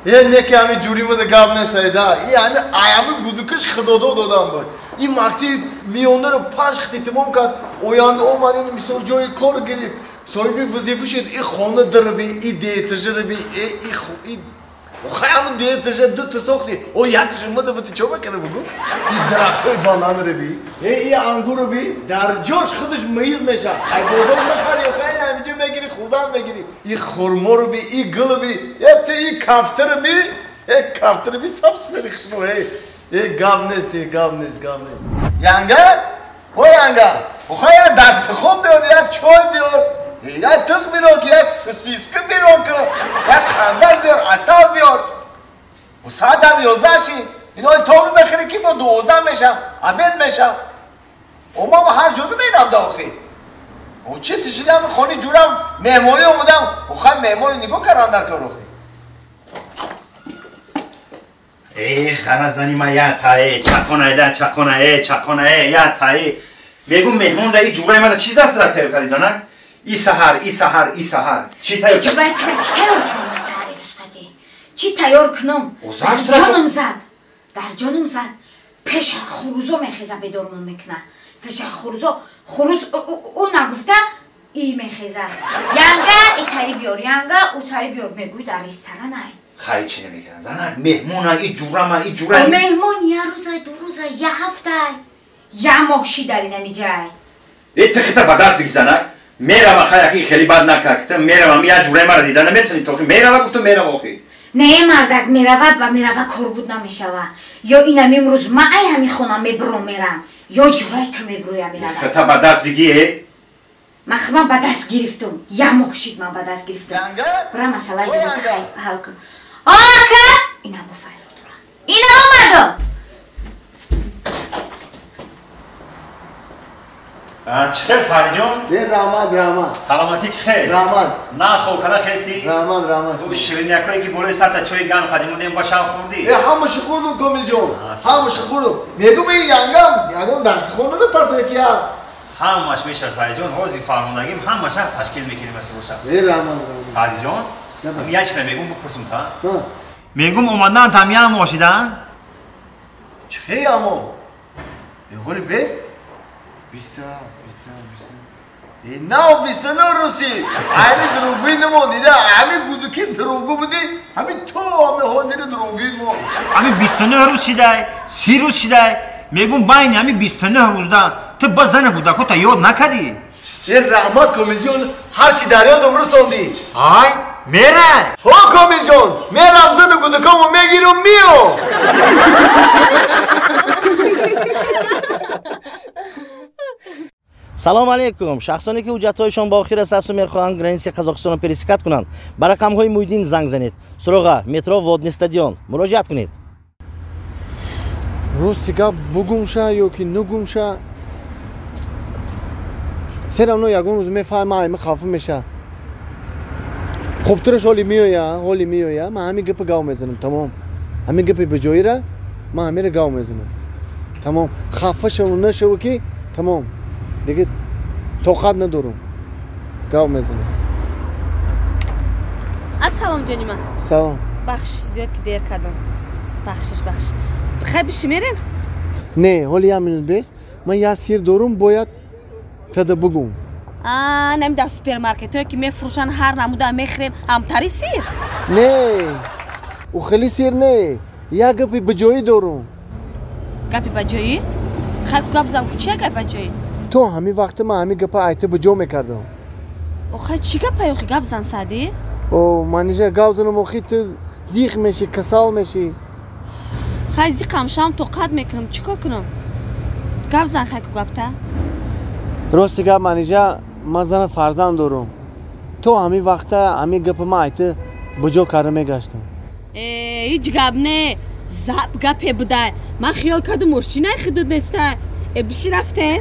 Е не ки ҳами ҷуримада гап нест айда. И ҳами аями гудукаш худодо додам буд. Ин мактаби миёнаро 5 хити тамом кард. Оянда омад ин мисол ҷои кор гирифт. Соҳиби вазифа шуд. И хона дарби, и деетажараби, и охай ҳамун деетажа дута сохти. О якташа мада бути чо мекара бугу? И дарахтҳои бананраби, и ангурраби дар ҷош худаш меиз мешавад. Ай бозор нахари, охай ҳаминҷо мегири, хурдан мегири. И хурморуби, и гулби, и кафтараби, кафтараби сабз мери хушну. Э гап нест, гап нест, гап нест. Янга? О янга! Охай я дарсихон биёр, я чой биёр. Я тиқ биро ки, я сосиска биро ки, я қандак биёр, асал биёр. Соатам 11 шид. Ино тобу мехӯри ки бо 12 мешам, обед мешам. О ман ҳар ҷо намерам да охи. О чи тишидам хони ҷурам меҳмонӣ омадам. Охай меҳмони нигоҳ кардан дар кор охи. Э ғаразани ма я тае, чақона да чақона э, чақона э, я тае. Мегум меҳмон да и ҷураи мада чӣ завтрак тайёр кардӣ занак? И саҳар, и саҳар, и саҳар. Чӣ тайёр? Ҷубай чӣ тайёр кунам саҳари рӯзқадӣ? Чӣ тайёр кунам? Дар ҷоном зад. Дар ҷоном зад. Пеша хурузо мехеза бедормон мекуна. Пеша хурузо, хуруз ӯ нагуфта и мехеза. Янга и тари биёр, янга ӯ тари биёр мегӯй дар ресторан ай. Хай чӣ намекунам? Занак меҳмона и ҷурама и ҷура. Меҳмон я рӯзай, ду рӯзай, я ҳафтай. Я моҳ ши дар инамиҷай. Э тихита ба даст биги занак. Мерава хай аки хеле бад накард. Меравам я ҷураи мара дида наметавонӣ то мерава гуфту мерава охи. Не мардак меравад ва мерава кор буд намешава. Ё инам имрӯз ма ай ҳами хона мебуром мерам, ё ҷураи ту мебурӯя мерава. Хата ба даст биги э? Ман худам ба даст гирифтум. Я моҳ шид ман ба даст гирифтум. Бира масъалаи ҷура ҳал кун. Ака! Инам бо файло дорам. Ина омадам. Чӣ хел Сариҷон? Е раҳмат, раҳмат. Саломатӣ чӣ хел? Раҳмат. На хоб када хестӣ? Раҳмат, раҳмат. Ширинякое ки болои сарта чои ган қадим будем ба шав хӯрдӣ? Е ҳамаша хӯрдум Комилҷон. Ҳамаша хӯрдум. Мегум и янгам ягон дарсихон намепартоя ки я. Ҳамаш мешавад Сариҷон, ҳозир фармондагим ҳамаша ташкил мекунем аси бошад. Е раҳмат, раҳмат. Сариҷон, як чиз мегум бипурсум та? Мегум омадан там ям ошидан? Чӣ хел ямо? Меголи без? 27, 27, 27. На 29 рӯзи. Ҳами дурӯғгӯӣ намондида. Ҳами гудуки дурӯғгӯ будӣ. Ҳами то ҳами ҳозири дурӯғгӯӣ мо. Ҳами 29 рӯз шидай, 30 рӯз шидай. Мегум байни ҳами 29 рӯзда ту ба зана гудакота ёд накардӣ? Е раҳмат Комилҷон, ҳарчи дар ёдам расондӣ. Ай, мерай. Ҳо Комилҷон, мерам зану гудакому мегирам миём. Салом алейкум. Шахсоне ки ҳуҷҷатҳояшон ба охир расасту мехоҳанд границаи Қазоқистонро пересекать кунанд, ба рақамҳои Муҳиддин занг занед. Суроға метро Водный стадион. Муроҷиат кунед. Рости гап бугумша ё ки нугумша, се равно ягон рӯз мефаҳма, айма хафа меша. Хубтараш ҳоли меоя, ҳоли меоя, ман ҳамин гапа гав мезанам, тамом. Ҳамин гапи беҷоира ман ҳаминро гав мезанам. Тамом. Хафа шаву нашаву ки тамом. Дига тоқат надорам. Гав мезанам. Ассалом ҷони ман. Салом. Бахшиш зиёд ки дер кардам. Бахшиш, бахшиш. Хай биши мерем? Не, ҳоли як минут бес. Ман як сир дорум, бояд тада бугум. А, нами дар супермаркетҳое ки мефурӯшанд ҳар намуда мехӯрем, ҳамтари сир? Не, ӯ хеле сир не. Як гапи баҷоӣ дорум. Гапи баҷоӣ? Хай гап зан, ку чия гапи баҷоӣ? То ҳамин вақта ман ҳамин гапа айта ба ҷо мекардам. Охай чӣ гапай охи гап зан Саъдӣ? О, манижа гап занам охи ту зиқ мешӣ, касал мешӣ. Хай зиқам шам тоқат мекунам, чӣ кор кунам? Гап зан хай ку гапта. Рости гап манижа, ман зана фарзанд дорум. То ҳамин вақта ҳамин гапа ман айта ба ҷо карда мегаштам. Э, ҳеҷ гап не. Зап гапе будай. Ман хиёл кардам ошчинай худут нестай. Э, биши рафтем?